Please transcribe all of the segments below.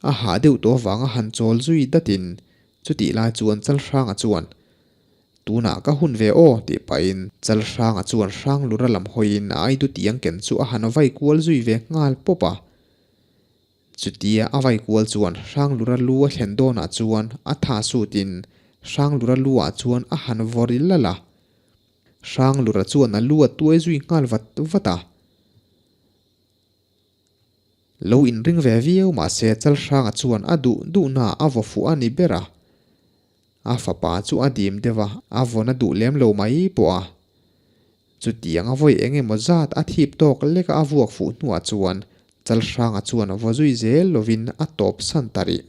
A hah deuh tawh avanga han chawl zui datin chutih lai chuan Chalhranga chuan, Tunah ka hun ve aw tih pahin Chalhranga chuan Hranglura lam hawiin a aidu tiang ken chu a han vai kual zui ve nghal pawp a. Chutia a vai kual chuan Hranglura lu a thlen dawnah chuan a tha sutin Hranglura lu ah chuan a han vawr il lal a. Hranglura chuan a lu a tuai zui nghal vat vat a. Lo inring ve viau mahse Chalhranga chuan a duh duhna a vaw fuh a ni ber a. A fapa chu a dim deuh a, a vawn a duh lem lo mai pawh a. Chutiang a vawi eng emaw zat a thip tawk lek a a vuak fuh hnuah chuan Chalhranga chuan vaw zui zel lovin a tawp san ta rih.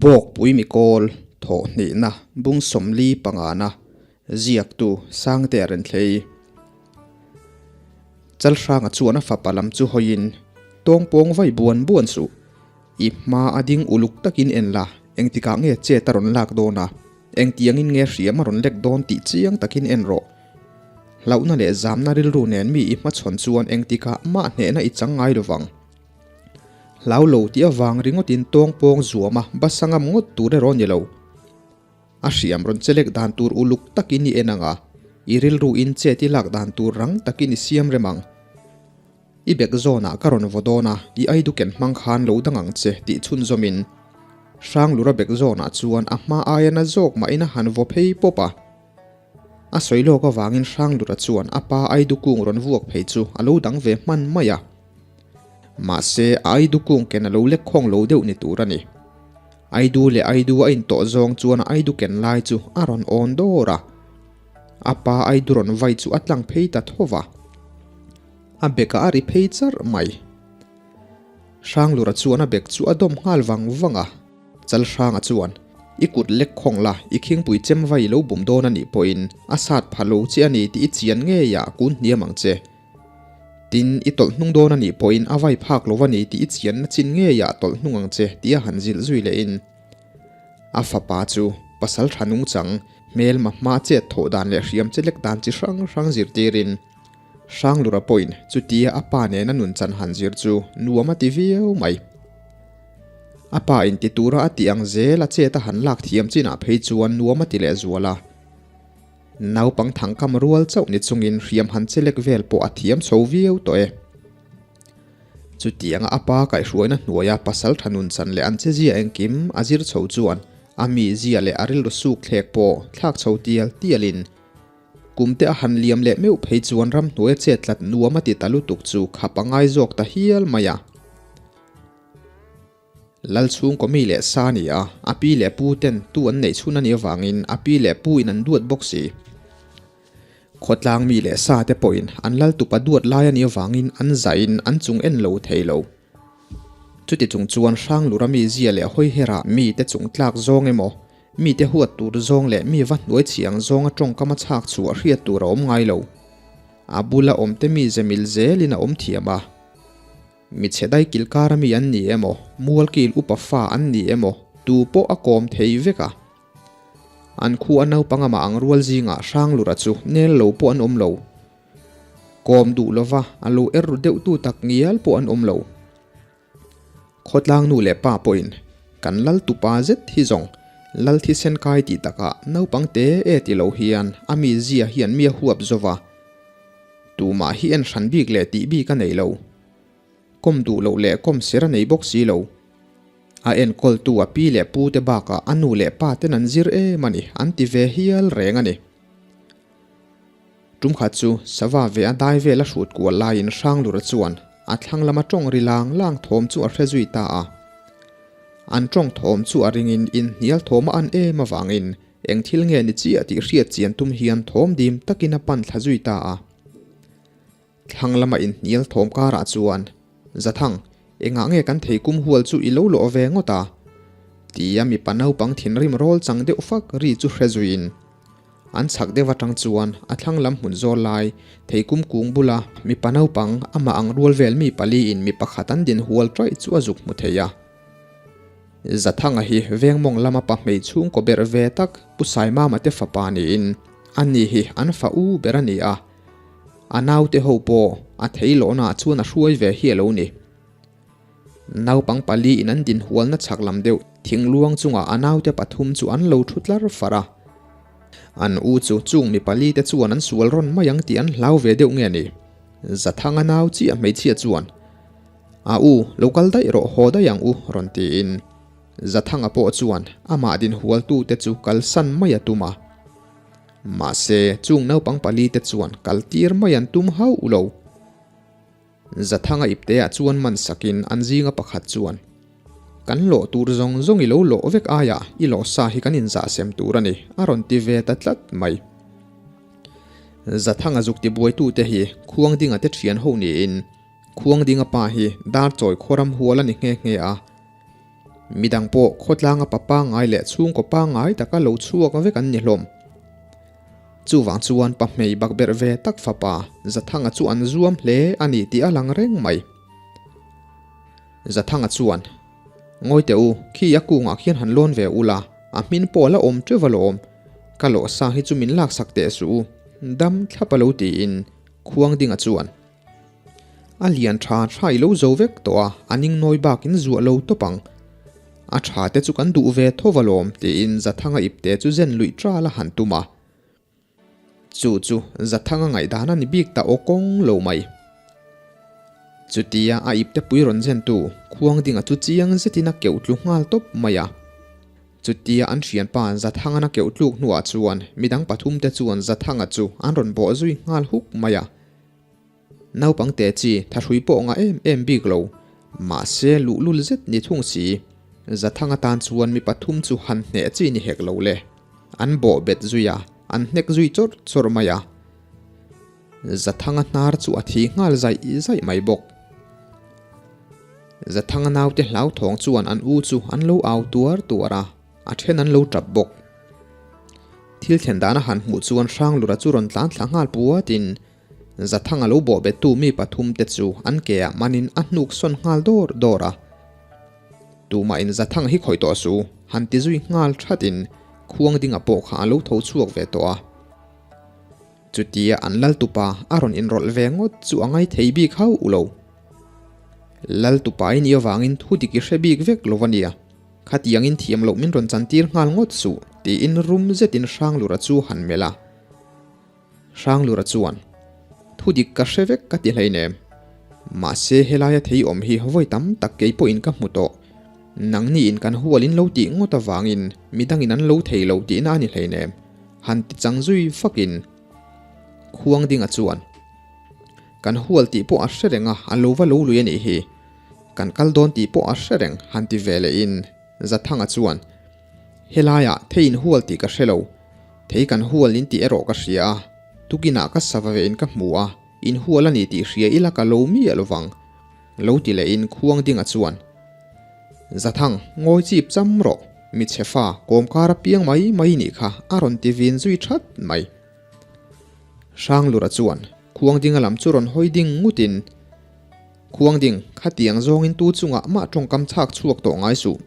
Bawkpui mikawl thawhhnihna bung 45 na ziaktu Sangtea Renthlei. Chalhranga chuan a fapa lam chu hawiin, Tawngpawng vai buan buan suh. I hma a ding uluk takin en la, engtikah nge chet a rawn lak dawn a, engtiangin nge hriam a rawn lek dawn tih chiang takin en rawh. Hlauhna leh zamna rilru nen mi i hmachhawn chuan engtikah mah hnehna i chang ngai lovang. Hlau lo tih avang ringawtin tawngpawng zuama basa ngam ngawt tur erawh ni lo. A hriam rawn chelek dan tur uluk takin i en ang a, i rilru in chet i lak dan tur rang takin i siam rem ang. I bek zawnah ka rawn vaw dawn a, i aiduken hmang khan lo dang ang che tih chhunzawmin Hranglura bek zawnah chuan a hma aia na zawk mahin a han vaw phei pawp a. A sawi lawk avangin Hranglura chuan a pa aidukung rawn vuak phei chu a lo dang ve hman mai a. Mahse, a aidu kung ken a lo lek khawng lo deuh ni tur a ni. Aidu leh aidu a intawh zawng chuan a aidu ken lai chu a rawn awn dawr a. A pa aidu rawn vai chu a tlang phei ta tho va. A bekah a ri phei charh mai. Hranglura chuan a bek chu a dawm nghal vang vang a. Chalhranga chuan, I kut lek khawng la, i khingpui chem vai i lo bum dawn a nih pawhin a sat pha lo che a ni tih i chian ngeiah kun hniam ang che. Tin, i tawlh hnung dawn a nih pawhin a vai phak lo a ni tih i chianna chin ngeiah tawlh hnung ang che tih a han zilh zui lehin a fapa chu pasal tha nungchang hmelma hma chet thawh dan leh hriam che lek dan chi hrang hrang zirtirin Hranglura pawhin chutia a pa nena nun chan han zir chu nuam a ti viau mai. A pa in ti tura a tih ang zel a chet a han lak thiam chinah phei chuan nuam a ti lehzual a. Naupang thangkam rual chauh ni chungin hriam han chelek vel pawh a thiam chho viau tawh e. Chutianga a pa kaihhruaina hnuaia pasal tha nun chan leh an chezia engkim a zir chho chuan a mizia leh a rilru suk thlek pawh thlak chho tial tialin kumte a han liam leh meuh phei chuan ramhnuaia chet tlat nuam a ti ta lutuk chu khap a ngai zawk ta hial mai a. Lal chhungkaw mi leh sa a ni a, a pi leh pu ten tu an neih chhun a nih avangin a pi leh pu in an duat bawk si. Khawtlang mi leh sa te pawhin an lal tupa duat lai a nih avangin an zahin an chung en lo thei lo. Chuti chung chuan Hranglura mi zia leh hawiherah mi te chung tlak zawng emaw, mi te huat tur zawng leh mi va hnuai chhiang zawnga tawngkam a chhak chhuah hriat tur a awm ngai lo. A bula awmte mi ze mil zelin a awm thiam a. Mi chhe dai kil kar ami an ni emaw, mual kil upa fa an ni emaw, tu pawh a kawm thei vek a. An khu a naupang amah ang rual zingah Hranglura chu nel lo pawh an awm lo. Kawm duh lova a lo er ru deuh tu tak ngial pawh an awm lo. Khawtlang nu leh pa pawhin kan lal tupa zet hi zawng lal thisen kai tih takah naupang te e ti lo hian a mi zia hian mi a huap zova. Tumah hi en hran bik leh tih bik a nei lo. Kawm duh loh leh kawm ser a nei bawk si lo. A enkawltu a pi leh pu te bakah a nu leh pa ten an zir em a ni, an ti ve hial reng a ni. Tum khat chu sava ve a dai vel a hrut kual laiin Hranglura chuan a thlang lama tawng ri lang lang thawm chu a hre zui ta a. An tawng thawm chu a ringin inhnial thawm a an em avangin Eng thil nge ni chiah tih hriat chian tum hian thawm dim takin a pan thla zui ta a. Thlang lama inhnial thawm karah chuan, Zathang, engah nge kan thei kum hual chu i lo lawh ve ngawt a? Tia mipa naupang thinrim rawl chang deuh fak ri chu hre zuiin, an chhak deuh atang chuan a thlang lam hmun zawl lai thei kum kung bula mipa naupang amah ang rual vel mi paliin mi pakhat an din hual ṭaih chu a zuk hmu thei a. Zathanga hi Vengmawng lama pa hmei chhungkaw berh ve tak Pu Saimama te fapa niin Ani hi an fa u ber a ni a, a naute ho pawh a thei lawhnaah chuan a hruai ve hi a lo ni. Naupang paliin an dinhualna chhak lam deuh thingluang chungah a naute pathum chu an lo thu tlar far a. An u chu chung mi palite chuan an sual rawn mai ang tih an hlau ve deuh nge ni? Zathanga nau chiah hmeichhia chuan, A u, lo kal daih rawh, haw daih ang u, rawn tiin. Zathanga pawh chuan amah dinhualtute chu kalsan mai a tum a. Mahse, chung naupang palite chuan kaltir mai an tum hauh lo. Zathanga ipteah chuan man sakin an zinga pakhat chuan, Kan lawh tur zawng zawng i lo lawh vek aiah i lawh sa hi kan inzah sem tur a ni, a rawn ti ve ta tlat mai. Zathanga zuk tibuaitute hi Khuangdinga te thian ho niin Khuangdinga pa hi Darchawi khuaram hual a ni nghe nghe a. Midang pawh khawtlanga pa pangngai leh chhungkaw pangngai taka lo chhuak vek an ni hlawm. Chuvang chuan pa hmei bakberh ve tak fapa Zathanga chu an zuam hle a ni tih a lang reng mai. Zathanga chuan, Ngawi teh u, khi a kungah khian han lawn ve ula, a hmin pawh a la awm teuh alawm. Ka lawhsa hi chu min laksak teh suh u, dam thlap a lo tiin Khuangdinga chuan, A lian tha tha i lo zo vek tawh a, a ning nawi bakin zuah lo tawp ang. A tha te chu kan duh ve tho alawm tiin Zathanga ipte chu zen luih tral a han tum a. Chu chu Zathanga ngaihdan a ni bik ta aw kawng lo mai. Chutia a ipte pui rawn zentu Khuangdinga chu chiang zetin a keuh tlu nghal tawp mai a. Chutia an thianpa Zathangan a keuh tluk hnuah chuan midang pathumte chuan Zathanga chu an rawn bawh zui nghal huk mai a. Naupang te chi thahrui pawh ngah em em bik lo, mahse luhlul zet ni thung si. Zathang atan chuan mi pathum chu han hneh chi ni hek lo le. An bawh bet zui a, an hnek zui chawrh chawrh mai a. Zathanga hnar chu a thi nghal zaih zaih mai bawk. Zathanga naute hlauthawng chuan an u chu an lo au tuar tuar a. A then an lo tap bawk. Thil thlen dana han hmuh chuan Hranglura chu rawn tlan thla nghal puatin Zathanga lo bawh bettu mi pathum te chu an ke ah manin a hnuk sawn nghal dawr dawr a. Tumahin Zathanga hi khawih tawh su, han ti zui nghal thatin Khuangdinga pawh kha a lo tho chhuak ve tawh a. Chutia an Laltupa a rawn inrawlh ve ngawt chu a ngai thei bik hauh lo. Laltupa i nih avangin thu dik i hre bik vek lo a nia. Khatiangin thiam loh min rawn chantir nghal ngawt suh, tiin rum zetin Hranglura chu han melh a. Hranglura chuan, Thu dik ka hre vek ka ti hleinem. Mahse helaia thei awm hi vawi tam tak kei pawhin ka hmu tawh. Nangniin kan hualin lo tih ngawt avangin midangin an lo thei lo tihna a ni hleinem, han ti chang zui fakin Khuangdinga chuan, Kan hual tih pawh a hre reng a, a lo va lo lui a nih hi. Kan kal dawn tih pawh a hre reng, han ti ve lehin Zathanga chuan, Helaiah thei in hual tih ka hre lo, thei kan hual in tih erawh ka hria a, tukinah ka sava vein ka hmu a, in hual a ni tih hria ila ka lo miah lovang, lo ti lehin Khuangdinga chuan, Zathang, ngawi chip cham rawh, mi chhe fa, kawmkar a piang mai mai nih kha, a rawn ti vin zui that mai. Hranglura chuan Khuangdinga lam chu rawn hawi ding ngutin, Khuangding, khatiang zawngin tu chungah mah tawngkam chhak chhuak tawh ngai suh.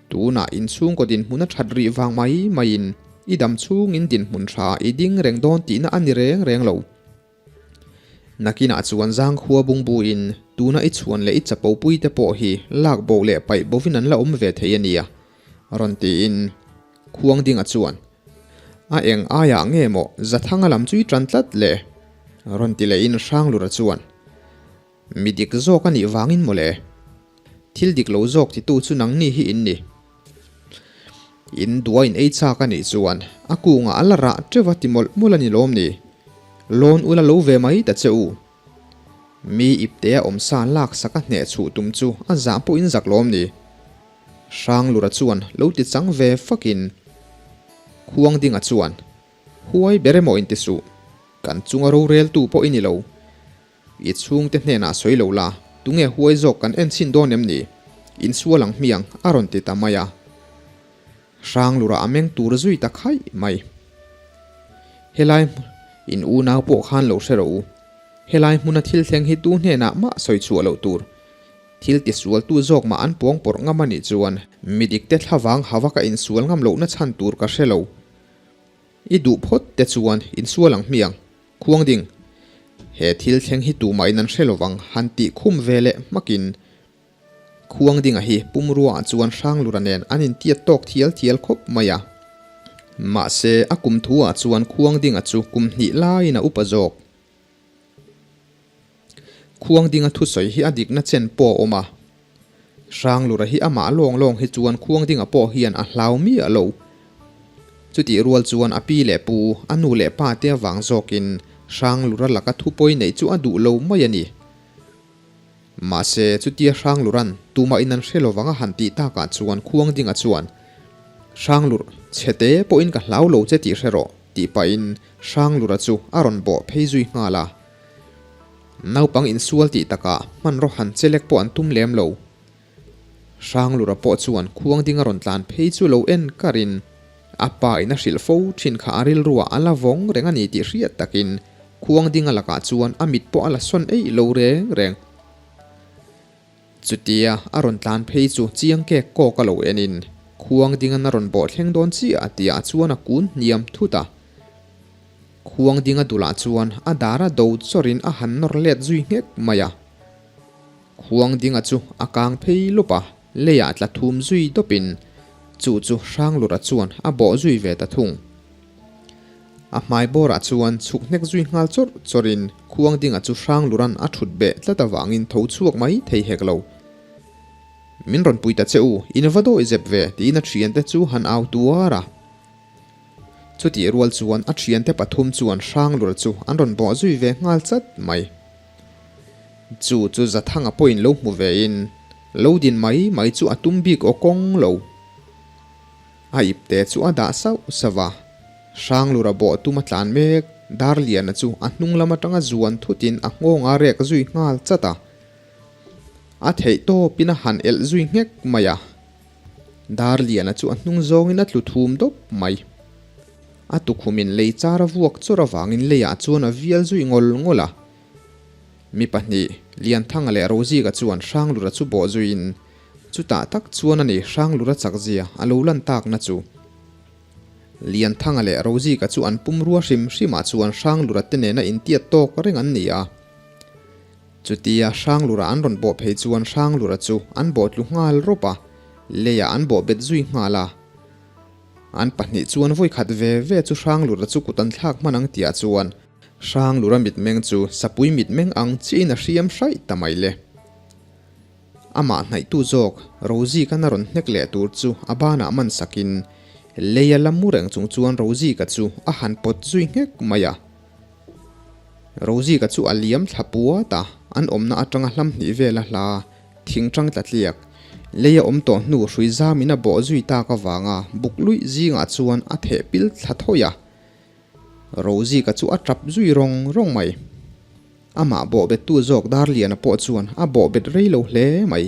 Tunah inchhungkaw dinhmun a that rih vang mai maiin i dam chhungin dinhmun tha i ding reng dawn tihna a ni reng reng lo. Nakinah chuan zangkhua bungbuin tuna i chhuan leh i chapopui te pawh hi lak bo leh paih bovin an la awm ve thei a nia, rawn tiin Khuangdinga chuan, A eng aiah nge maw Zathanga lam chu i tan tlat le? rawn ti lehin Hranglura chuan, Mi dik zawk a nih vangin maw le? Thil dik lo zawk titu chu nangni hi in ni. In dua in ei chak a nih chuan a kungah a la rah teuh a ti mawlh mawlh a ni lawm ni? Lawn ula lo ve mai ta che u. Mi iptea awmsa laksak a hneh chhuh tum chu a zah pawhin zak lawm ni? Hranglura chuan lo ti chang ve fakin Khuangdinga chuan, Huai ber emaw inti suh, kan chunga roreltu pawh i ni lo. I chhungte hnenah sawi lo la, tunge huai zawk kan en chhin dawn em ni? Insual ang hmiang a rawn ti ta mai a. Hranglura a meng tur zui ta khaih mai. Helai in unau pawh khan lo hre rawh u. Helai hmuna thil thleng hi tu hnenah mah sawi chhuah loh tur. Thil tisualtu zawk mah an puang pawrh ngam a nih chuan mi dikte thlavang hava ka insual ngam lohna chhan tur ka hre lo. I duh phawt te chuan insual ang hmiang. Khuangding, he thil thleng hi tumahin an hre lovang han tih khum ve leh hmakin Khuangdinga hi pumruaah chuan Hranglura nen an intiat tawk thial thial khawp mai a. Mahse, a kum thuah chuan Khuangdinga chu kum hnih laiin a upa zawk. Khuangdinga thusawi hi a dikna chen pawh a awm a. Hranglura hi amah lawng lawng hi chuan Khuangdinga pawh hian a hlau miah lo. Chutih rual chuan a pi leh pu, a nu leh pa te avang zawkin Hranglura laka thupawi neih chu a duh lo mai a ni. Mahse, chutia Hranglura'n tumah in an hre lovang a han tih takah chuan Khuangdinga chuan, Hranglur, chhete pawhin ka hlau lo che tih hre rawh, tih pahin Hranglura chu a rawn bawh phei zui nghal a. Naupang insual tih takah hmanraw han chelek pawh an tum lem lo. Hranglura pawh chuan Khuangdinga rawn tlan phei chu lo en karin a pa in a hrilh fo thin kha a rilruah a la vawng reng a ni tih hriat takin Khuangdinga lakah chuan a mit pawh a la sawn eih lo reng reng. Chutia a rawn tlan phei chu chiang kek kawk a lo enin Khuangdinga'n a rawn bawh thleng dawn chiah tihah chuan a kun hniam thut a. Khuangdinga dulah chuan a dar a do chawrin a han nawr let zui nghek mai a. Khuangdinga chu a kang phei lawp a, leiah tla thum zui dawpin chu chu Hranglura chuan a bawh zui ve ta thung. A hmai bawrah chuan chhuk hnek zui nghal chawrh chawrhin Khuangdinga chu Hranglura'n a thut beh tlat avangin tho chhuak mai thei hek lo. Min rawn pui ta che u, in va dawi zep ve, tiin a thiante chu han au tuar a. Chutih rual chuan a thiante pathum chuan Hranglura chu an rawn bawh zui ve nghal chat mai. Chu chu Zathanga pawhin lo hmu vein lo din mai mai chu a tum bik aw kawng lo. A ipte chu a dah sauh sauh a, Hranglura bawh tum a tlan mek, Darliana chu a hnung lam atanga zuan thutin a nghawng a rek zui nghal chat a. A theih tawpin a han elh zui nghek mai a. Darliana chu a hnung zawngin a tlu thum dawp mai. A tukhumin lei char a vuak chawr avangin leiah chuan a vial zui ngawl ngawl a. Mi pahnih, Lianthanga leh Rozika chuan Hranglura chu bawh zuiin chutah tak chuan a ni Hranglura chakzia a lo lan takna chu. Lianthanga leh Rozika chu an pumrua hrim hrimah chuan Hranglura te nena intiat tawk reng an ni a. Chutia Hranglura an rawn bawh phei chuan Hranglura chu an bawh tlu nghal rawp a, leiah an bawh bet zui nghal a. An pahnih chuan vawi khat ve ve chu Hranglura chu kut an thlak hman ang tihah chuan Hranglura mitmeng chu sapui mitmeng ang chiahin a hriam hraih ta mai le. Amah hnaihtu zawk Rozika'n a rawn hnek leh tur chu a banah man sakin lei a la mu reng chung chuan Rozika chu a han pawt zui nghek mai a. Rozika chu a liam thla puat a, an awmna atanga hlam hnih vel a hla thing tang tla tliak. Lei a awm tawh hnu hrui zamin a bawh zui tak avanga buk luih zingah chuan a theh pil thla thawi a. Rozika chu a tap zui rawng rawng mai. Amah bawhbettu zawk Darliana pawh chuan a bawhbet rei lo hle mai.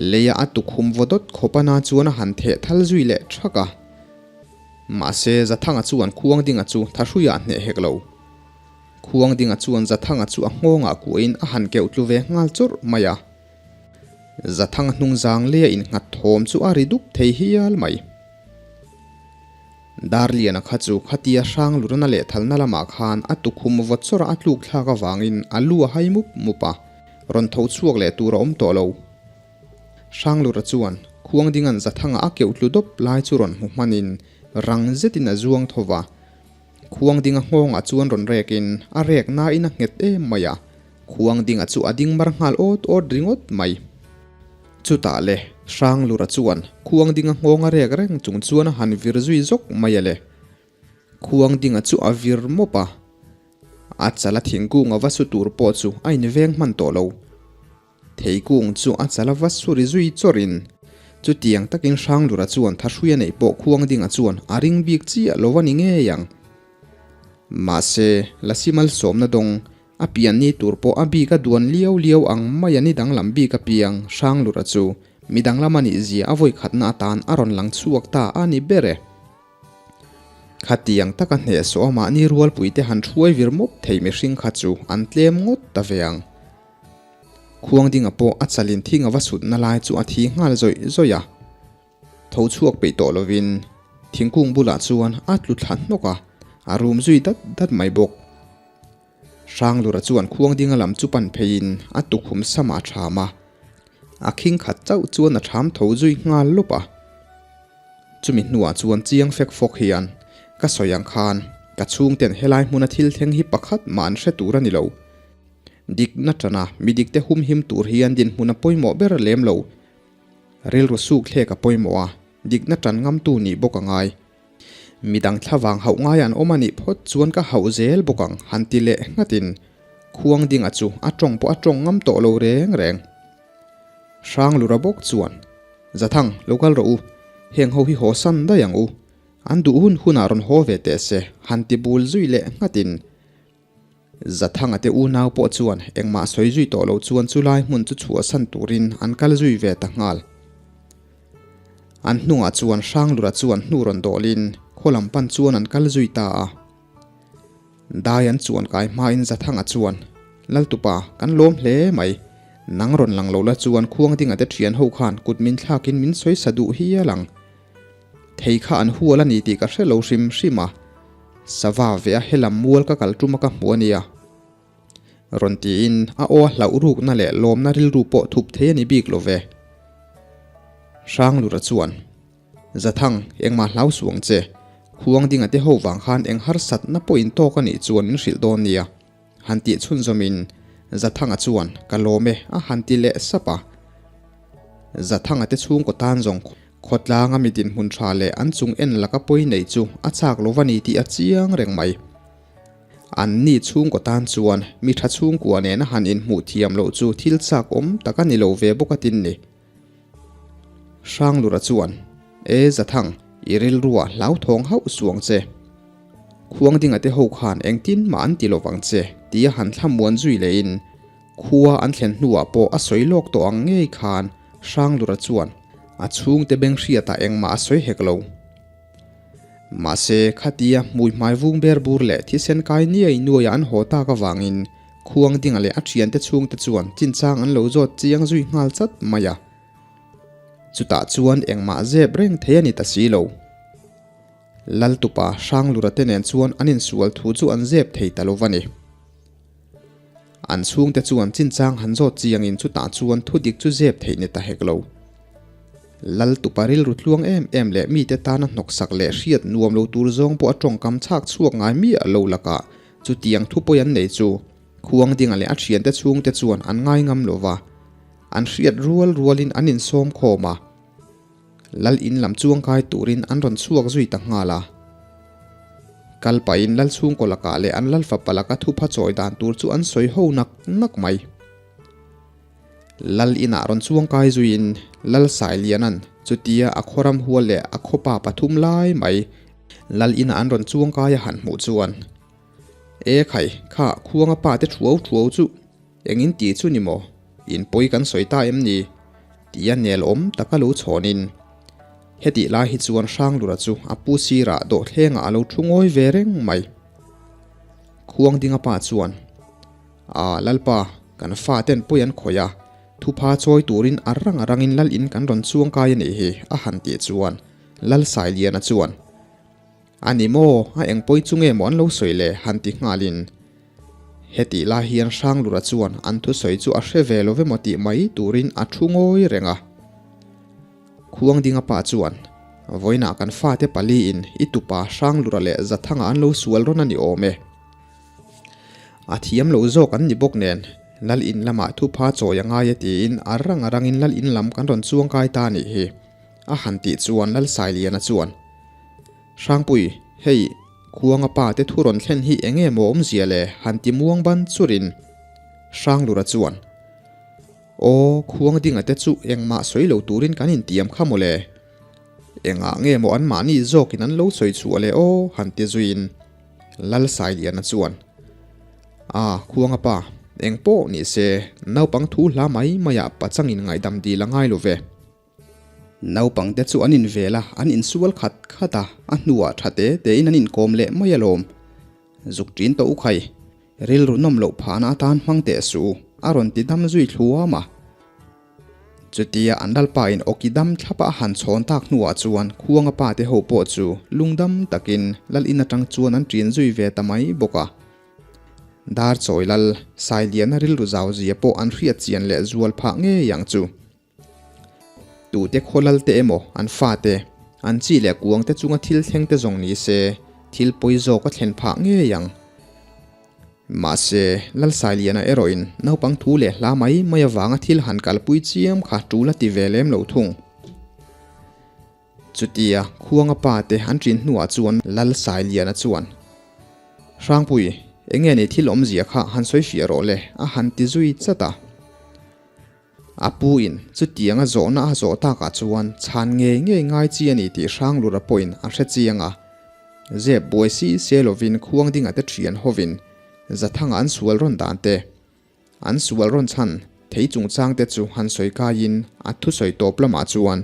Leia a tukhum vaw dawt khawp a na chuan a han theh thal zui leh thak a. Mahse, Zathanga chuan Khuangdinga chu thahruiah hneh hek lo. Khuangdinga chuan Zathanga chu a nghawngah kuahin a han keuh tlu ve nghal chawrh mai a. Zathanga hnungzang leia innghat thawm chu a ri dup thei hial mai. Darliana kha chu khatia hrang lurna leh thalna lamah khan a tukhum vawt chawrh a tluk thlak avangin a lu a hai mup mup a, rawn tho chhuak leh tur a awm tawh lo. Hranglura chuan Khuangdinga'n Zathanga a keuh tlu dawp lai chu rawn hmu hmanin rang zetin a zuang tho va. Khuangdinga nghawngah chuan rawn rekin a rek nain a nghet em mai a, Khuangdinga chu a ding mar nghal awt awt ringawt mai. Chutah le, Hranglura chuan Khuangdinga nghawng a rek reng chung chuan a han vir zui zawk mai a le. Khuangdinga chu a vir mawp a, a chal a thingkung a va su tur pawh chu a inveng hman tawh lo. Theikung chu a chal a va suri zui chawrin, chutiang takin Hranglura chuan thahrui a neih pawh Khuangdinga chuan a ring bik chiah lo a ni ngei ang. Mahse, Lasi malsawmna dawng a pian ni tur pawh a bik a duan liau liau ang mai a ni danglam bik apiang Hranglura chu mi danglam a nih zia a vawikhatna atan a rawn lang chhuak ta a ni ber e. Khatiang taka hnehsawh a mahni rualpuite han hruai vir mawp thei mihring kha chu an tlem ngawt ta ve ang. Khuangdinga pawh a chalin thing a va sutna lai chu a thi nghal zawih zawih a. Tho chhuak peih tawh lovin. Thingkung bulah chuan a tlu thla hnawk a, a rum zui dat dat mai bawk. Hranglura chuan khuang dinga lam chu pan pheiin a tukhum samah a ṭham a, a khing khat chauh chuan a ṭham tho zui nghal lawp a. Chumi hnuah chuan chiang fek fawk hian, Ka sawi ang khan, ka chhungten helai hmuna thil thleng hi pakhat mah an hre tur a ni lo. Dikna ṭana midikte humhim tur hian dinhmun a pawimawh ber lem lo. Rilru suk thlek a pawimawh a, dikna ṭan ngamtu nih bawk a ngai. Midang thlavang hauh ngai an awm a nih phawt chuan ka hauh zel bawk ang han ti leh nghatin khuang dinga chu a tawng pawh a tawng ngam tawh lo reng reng. Hranglura bawk chuan, Zathang, lo kal rawh u, heng ho hi haw san daih ang u, an duh hun hunah rawn haw ve teh se han ti bul zui leh nghatin Zathanga te unau pawh chuan engmah sawi zui tawh lo chuan chulai hmun chu chhuahsan turin an kal zui ve ta nghal. An hnungah chuan Hranglura chuan hnu rawn dawlin khaw lam pan chuan an kal zui ta a. Dai an chuan kai hmain Zathanga chuan, Laltupa, kan lawm hle mai. Nang rawn lang lo la chuan Khuangdinga te thian ho khan kut min thlakin min sawi sa duh hial ang. Thei kha an hual a ni tih ka hre lo hrim hrim a, sava ve a helam mual ka kal tum a ka hmu a nia. Rawn tiin a aw a hlauh rukna leh lawmna rilru pawh thup thei a ni bik lo ve. Hranglura chuan, Zathang, engmah hlau suh ang che. Khuang dinga te ho vang khan eng harsatna pawh in tawk a nih chuan min hrilh dawn nia. Han tih chhunzawmin Zathanga chuan, Ka lawm e, a han ti leh sap a. Zathanga te chhungkaw tan zawng khawtlanga mi dinhmun tha leh an chung en laka pawi nei chu a chak lo va ni tih a chiang reng mai. An ni chhungkaw tan chuan mi tha chhungkua nena han inhmuh thiam loh chu thil chak awm tak a ni lo ve bawk a tin ni. Hranglura chuan, E Zathang, i rilruah hlauthawng hauh suang che. Khuangdinga te ho khan engtin mah an ti lovang che, tia han thlamuan zui lehin khua an thlen hnuah pawh a sawi lawk tawh ang ngei khan Hranglura chuan a chhungte beng hriatah engmah a sawi hek lo. Mahse, khatia hmui hmai vung ber bur leh thisen kai niai nuaia an haw tak avangin Khuangdinga leh a thiante chhungte chuan chinchang an lo zawt chiang zui nghal chat mai a. Chutah chuan engmah zep reng thei a ni ta si lo. Laltupa Hranglura te nen chuan an insual thu chu an zep thei ta lo va ni. An chhungte chuan chinchang han zawt chiangin chutah chuan thudik chu zep theih ni ta hek lo. Laltupa rilru tluang em em leh mite tana hnawksak leh hriat nuam lo tur zawng pawh a tawngkam chhak chhuak ngai miah lo lakah chutiang thupawi an nei chu Khuangdinga leh a thiante chhungte chuan an ngai ngam lo va, an hriat rual rualin an insawm khawm a. Lal in lam chuangkai turin an rawn chhuak zui ta nghal a. Kal pahin Lal chhungkaw lakah leh an Lal fapa laka thupha chawi dan tur chu an sawi ho nak nak mai. Lal inah rawn chuangkai zuiin Lal Sailiana'n chutia a khaw ram hual leh a khawpa pathum lai mai Lal inah an rawn chuangkai a han hmuh chuan, E khai, kha khuanga pa te thuau thuau chu engin tih chu ni maw? In pawi kan sawi ta em ni? Tia nel awm taka lo chhawnin. Hetih lai hi chuan Hranglura chu a pu sirah dawhthlengah a lo thu ngawi ve reng mai. Khuangdinga pa chuan, A, Lalpa, kan faten pawi an khawih a, thupha chawi turin a rang a rangin lal in kan rawn chuangkai a nih hi, a han tih chuan Lalsailiana chuan, A ni maw, a eng pawi chu nge maw an lo sawi le? han ti nghalin. Hetih lai hian Hranglura chuan an thusawi chu a hre ve lo ve maw tih mai turin a thu ngawi reng a. Khuangdinga pa chuan, Vawiinah kan fate paliin i tupa Hranglura leh Zathanga an lo sual rawn a ni awm e. A thiam lo zawk an ni bawk nen, Lal in lamah thupha chawi a ngai e tiin a rang a rangin Lal in lam kan rawn chuangkai ta a nih hi, a han tih chuan Lal Sailiana chuan, Hrangpui, hei, Khuanga pa te thu rawn thlen hi eng nge maw awmzia le? han ti muang ban churin Hranglura chuan, Aw, Khuang dinga te chu engmah sawi lo turin kan intiam kha maw le? Engah nge maw anmahni zawkin an lo sawi chhuah le aw? han ti zuiin Lal Sailiana chuan, A, Khuanga pa, eng pawh ni se, naupang thu hla mai maiah pachangin ngaihdam dil a ngai lo ve. Naupangte chu an invel a, an insual khat khat a, a hnuah tha te tein an inkawm leh mai alawm. Zuk ṭin tawh u khai, rilru nawm loh phahna atan hmang teh suh u, a rawn ti dam zui thluam a. Chutia an lalpa in awki dam thlapa a han chhawn tak hnuah chuan Khuanga pa te ho pawh chu lungdam takin lal in atang chuan an ṭin zui ve ta mai bawk a. Dar chawi lal Sailiana rilru zau zia pawh an hriat chian leh zual phah ngei ang chu. Tute khaw lal te emaw an fate, an chi leh kuang te chunga thil thleng te zawng ni se, thil pawi zawk a thlen phah ngei ang. Mahse, Lalsailiana erawhin naupang thu leh hla mai mai avanga thil han kalpui chiam kha tul a ti ve lem lo thung. Chutia Khuanga pa te an ṭin hnuah chuan Lalsailiana chuan, Hrangpui, enge ni thil awmzia kha han sawi fiah rawh le, a han ti zui chat a. A pu in chutianga zawhna a zawh takah chuan chhan ngei ngei ngai chi a ni tih Hranglura pawhin a hre chiang a. Zep buai si se lovin Khuangdinga te thian hovin Zathanga an sual rawn dan te, an sual rawn chhan thei chungchang te chu han sawi kaiin a thusawi tawp lamah chuan,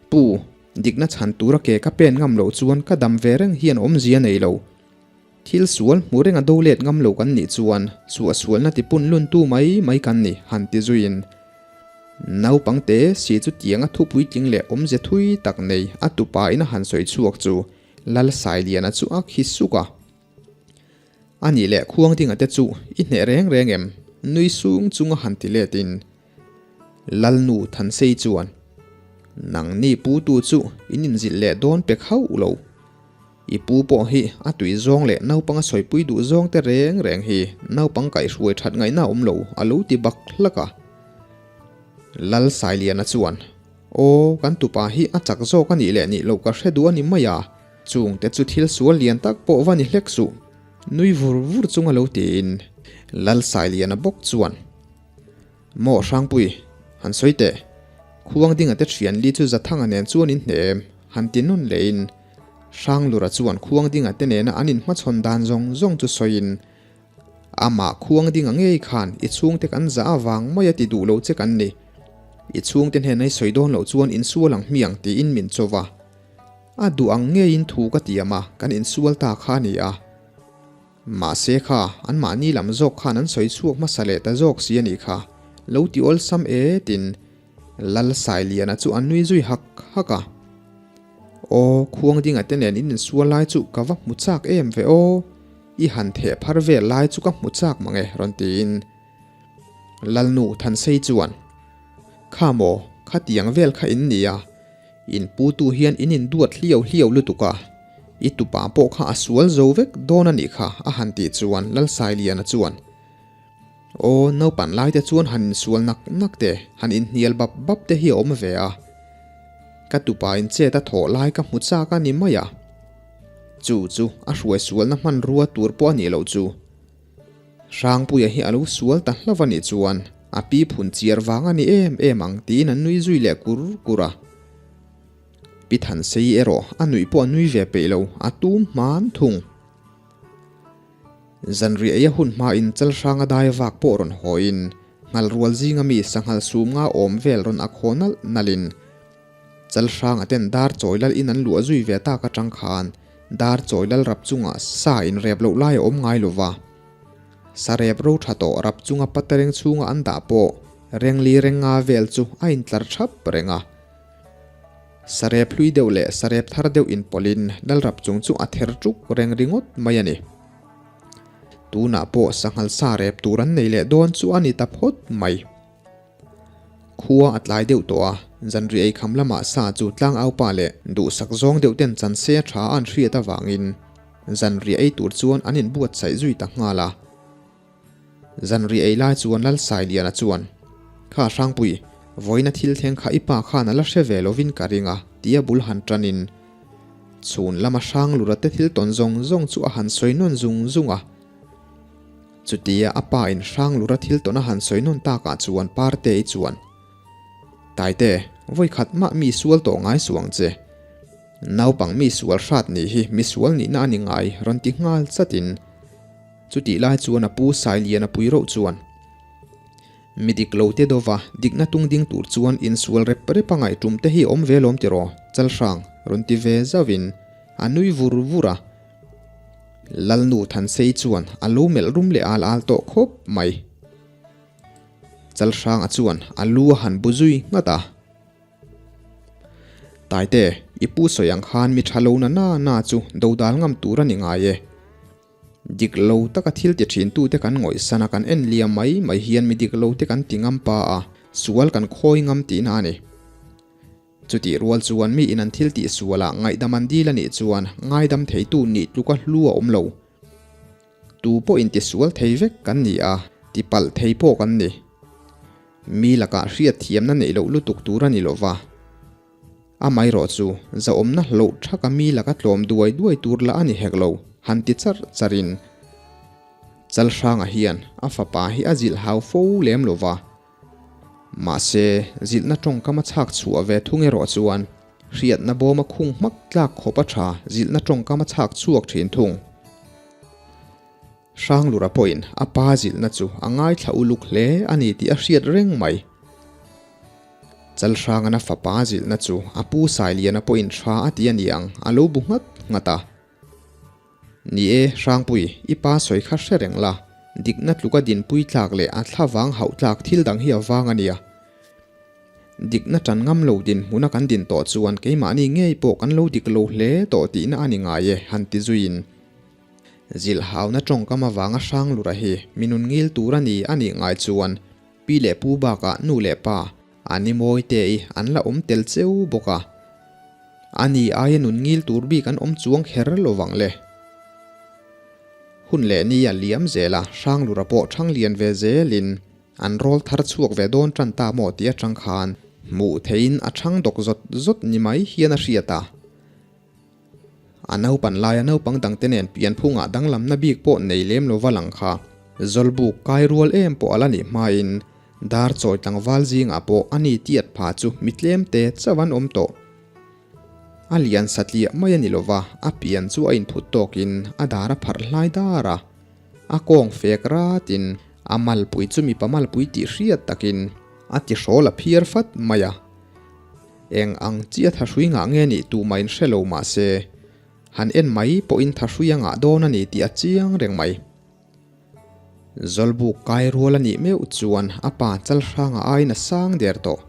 Pu, dikna chhan tura ke ka pen ngam loh chuan ka dam ve reng hian awmzia nei lo. Thil sual hmu renga do let ngam lo kan nih chuan suahsualna ti pun luntu mai mai kan ni, han ti zuiin. Naupang te si chu tianga thu puitling leh awmze thui tak nei a tupa in a han sawi chhuak chu Lal Sailiana chu a khi suk a. A nih leh khuang dinga te chu i hneh reng reng em? Nui sung chunga han ti let in Lalnu Thansei chuan Nangni putu chu in inzilh leh dawn pek hauh lo. I pu pawh hi a tui zawng leh naupang a sawipui duh zawng te reng reng hi naupang kaihhruai that ngaihna a awm lo a lo ti bak hlak a. Lal Sailiana chuan, Aw, kan tupa hi a chak zawk a nih leh nih loh ka hre duh a ni mai a, chung te chu thil sual lian tak pawh va ni hlek suh, nui vur vur chung a lo tiin Lal Sailiana bawk chuan, Maw Hrangpui, han sawi teh. Khuang dinga te thian li chu Zathanga nen chuan in hne em? Han ti nawn leh in Hranglura chuan Khuang dinga te nena an inhmachhawn dan zawng zawng chu sawiin Amah Khuang dinga ngei khan i chhungte kan zah avang mai a ti duh lo che kan ni. I chhungte hnena i sawi dawn loh chuan insual ang hmiang tiin min cho va. A duh ang ngeiin thu ka tiam a, kan insual ta kha a ni a. Mahse kha, anmahni lam zawk khan an sawi chhuak hmasa leh ta zawk si a nih kha, lo ti awlsam e tin Lal Sailiana chu a nui zui hak hak a. Aw, Khuangdinga te nen in insual lai chu ka va hmu chak em ve aw, i han theh phar vel lai chu ka hmu chak mang e rawn tiin Lalnu Thansei chuan, Kha maw, khatiang vel kha in nia, In putu hian in induat hliau hliau lutuk a, i tupa pawh kha a sual zo vek dawn a nih kha a han tih chuan Lalsailiana chuan, Aw, naupan lai te chuan han insual nak nak te, han inhnial bap bap te hi a awm ve a. Ka tupa in chet a thawh lai ka hmu chak a ni mai a. Chu chu a hruai sualna hmanrua tur pawh a nih loh chu. Hrangpuia hi a lo sual ta hlauh a nih chuan a pi phun chiar vang a ni em em ang tiin a nui zui leh kur kur a. Pi Thansei erawh a nuih pawh a nui ve peih lo, a tum hman thung. Zanriah ei a hun hmain Chalhranga dai vak pawh rawn hawiin Nghalrual zinga mi sanghal sum nga awm vel rawn ak haw nalh nalhin Chalhranga ten dar chawi lal in an luah zui ve tak atang khan dar chawi lal rap chungah sa in rep loh lai a awm ngai lova. Sa rep ro tha tawh rap chunga patereng chhunga an dah pawh rengli renga vel chu a intlar thap reng a. Sa rep hlui deuh leh sa rep thar deuh inpawlhin lal rap chung chu a ther tuk reng ringawt mai a ni. Tunah pawh sanghal sa rep tur an nei leh dawn chu a ni ta phawt mai. Khua a tlai deuh tawh a, zanriah ei kham lamah sa chu tlangaupa leh duhsak zawng deuh ten chan se a tha an hriat avangin zanriah ei tur chuan an inbuatsaih zui ta nghal a. Zanriah ei lai chuan Lalsailiana chuan, Kha Hrangpui, vawiina thil thleng kha i pa khan a la hre ve lovin ka ring a, tia bul han tanin chhun lama Hranglura te thil tawn zawng zawng chu a han sawi nawn zung zung a. Chutia a pa in Hranglura thil tawn a han sawi nawn takah chuan Partei chuan, Taite, vawi khat mah mi sual tawh ngai suh ang che. Naupang mi sual hrat nih hi mi sual nihna a ni ngai rawn ti nghal chatin chutih lai chuan a pu Sailiana pui rauh chuan, Mi dik lo te dova dikna tung ding tur chuan insual rep rep a ngaihtum te hi a awm ve lawm tiraw Chalhrang rawn ti ve zauhin a nui vur vur a. Lalnu Thansei chuan a lo melh rum leh al al tawh khawp mai. Chalhranga chuan a lu a han bu zui nghat a. Taite, i pu sawi ang khan mi tha lo na na na chu dodal ngam tur a ni ngai e. Dik lo taka thil ti thin tute kan ngawihsan a kan en liam mai mai hian mi dik lo te kan ti ngam pa a, sual kan khawi ngam tihna a ni. Chutih rual chuan mi in an thil tih sualah ngaihdam an dil a nih chuan ngaidam theitu nih tluka hlu a awm lo. Tu pawh intisual thei vek kan ni a, tipalh thei pawh kan ni. Mi lakah hriat thiamna neih loh lutuk tur a ni lo va. Amaherawh chu zahawmna hloh thaka mi laka tlawm duai duai tur lah a ni hek lo, han ti charh charhin Chalhranga hian a fapa hi a zilh hau fo lem lo va. Mahse, zilhna tawngkam a chhak chhuah ve thung erawh chuan hriatna bawm a khung hmak tlak khawp a tha zilhna tawngkam a chhak chhuak thin thung. Hranglura pawhin a pa zilhna chu a ngaithla uluk hle a ni tih a hriat reng mai. Chalhrangan a fapa zilhna chu a pu Sailiana pawhin tha a ti a ni ang a lo bu nghat nghat a. Ni e, Hrangpui, i pa sawi kha hre reng la, dikna tluka dinpui tlak leh a thlavang hauh tlak thil dang hi a vang a nia. Dikna tan ngam lo dinhmuna kan din tawh chuan keimahni ngei pawh kan lo dik lo hle tawh tihna a ni ngai e, han ti zuiin. Zilhhauna tawngkam avanga Hranglura hi mi nun ngil tur a ni a nih ngai chuan pi leh pu bakah nu leh pa, A ni mawi te i an la awm tel cheu bawk a. A ni aia nun ngil tur bik an awm chuang kher lo vang le. Hun leh ni a liam zel a, Hranglura pawh thang lian ve zelin an rawl thar chhuak ve dawn tan ta maw tih atang khan hmuh theihin a thang dawk zawt zawt ni mai hian a hriat a. A naupan laia naupang dangte nen pianphungah danglamna bik pawh nei lem lova lang kha Zawlbuk kai rual em pawh a la nih hmain dar chawi tlangval zingah pawh a ni tiat pha chu mi tlemte chauh an awm tawh. A lian satliah mai a ni lova, a pian chu a inphut tawkin a dar a pharh hlai dar a, a kawng fek ratin a malpui chu mipa malpui tih hriat takin a tihrawl a phiar fat mai a. Eng ang chiah thahrui ngah nge nih tu mah in hre lo mah se, han en mai pawhin thahrui a ngah dawn a ni tih a chiang reng mai. Zawlbuk kai rual a nih meuh chuan a pa Chalhranga aiin a sang der tawh.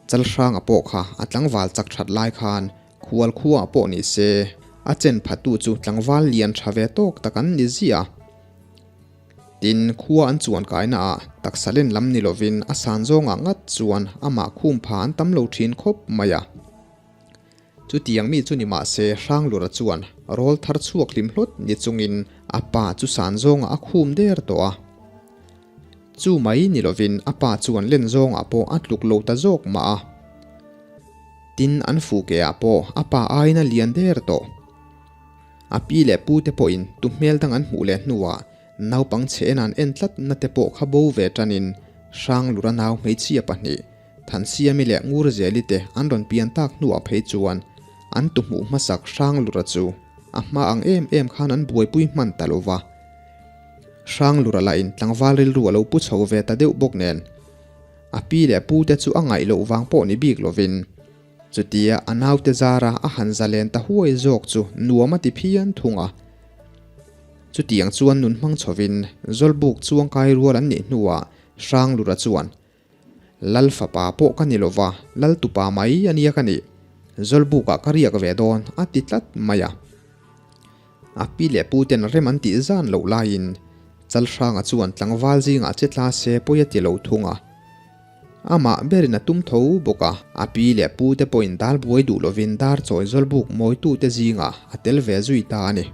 Chalhranga pawh kha a tlangval chak that lai khan khual khuaah pawh ni se, a chen phatu chu tlangval lian tha ve tawk tak an ni ziah a. Tin, khua an chuan kaina ah taksa len lam ni lovin a san zawngah ngat chuan amah khum pha an tam lo thin khawp mai a. Chutiang mi chu ni mah se Hranglura chuan rawl thar chhuak hlim hlawt ni chungin a pa chu san zawngah a khum der tawh a. Chu mai ni lovin a pa chuan len zawngah pawh a tluk lo ta zawk mah a. Tin, an fuh ke ah pawh a pa aiin a lian der tawh. A pi leh pu te pawhin tu hmel dang an hmuh leh hnuah naupang chhe en an en tlat na te pawh kha bo ve tanin Hranglura nau hmeichhia pahnih Thansiami leh Ngurzeli te an rawn pian tak hnuah phei chuan an tu hmuh hmasak Hranglura chu a hma ang em em khan an buaipui hman ta lo va. Hranglura lahin tlangval rilru a lo pu chho ve ta deuh bawk nen a pi leh pu te chu a ngaih loh vang pawh ni bik lovin Chutia a naute zara a han zalen ta huai zawk chu nuam a ti phian thung a. Chutiang chuan nun hmang chhovin Zawlbuk chuangkai rual an nih hnuah Hranglura chuan, Lal fapa pawh ka ni lova, Lal tupa mai a nia ka nih. Zawlbukah ka riak ve dawn a ti tlat mai a. A pi leh pu ten rem an tih zan loh laiin Chalhranga chuan tlangval zingah che tla se pawi a ti lo thung a. Amah berin a tum tho bawk a, a pi leh pu te pawhin dal buai duh lovin dar chawi zawlbuk mawitute zingah a tel ve zui ta a ni.